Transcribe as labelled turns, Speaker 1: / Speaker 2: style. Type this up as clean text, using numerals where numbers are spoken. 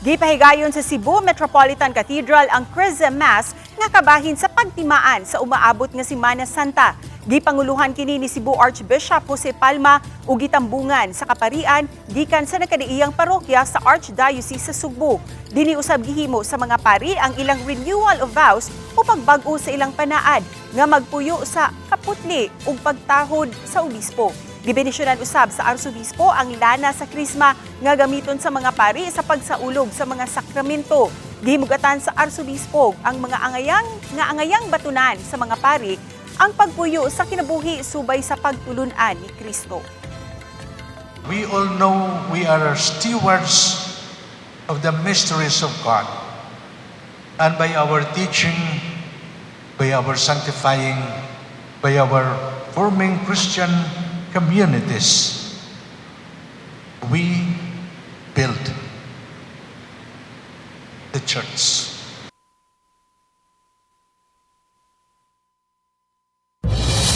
Speaker 1: Gipahigayon sa Cebu Metropolitan Cathedral ang Chrism Mass nga kabahin sa pagtimaan sa umaabot nga Simana Santa. Gipanguluhan kini ni Cebu Archbishop Jose Palma ug gitambungan sa kaparian gikan sa nakadiiyang parokya sa Archdiocese sa Sugbo. Dinhi usab gihimo sa mga pari ang ilang renewal of vows o pagbag-o sa ilang panaad nga magpuyo sa kaputli ug pagtahod sa obispo. Gibendisyonan usab sa arsobispo ang lana sa krisma nga gamiton sa mga pari sa pagsaulog sa mga sakramento. Gihimugatan sa arsobispo ang mga angayang nga angayang batunan sa mga pari ang pagpuyo sa kinabuhi subay sa pagtulunan ni Kristo.
Speaker 2: We all know we are stewards of the mysteries of God. And by our teaching, by our sanctifying, by our forming Christian communities, we build the church.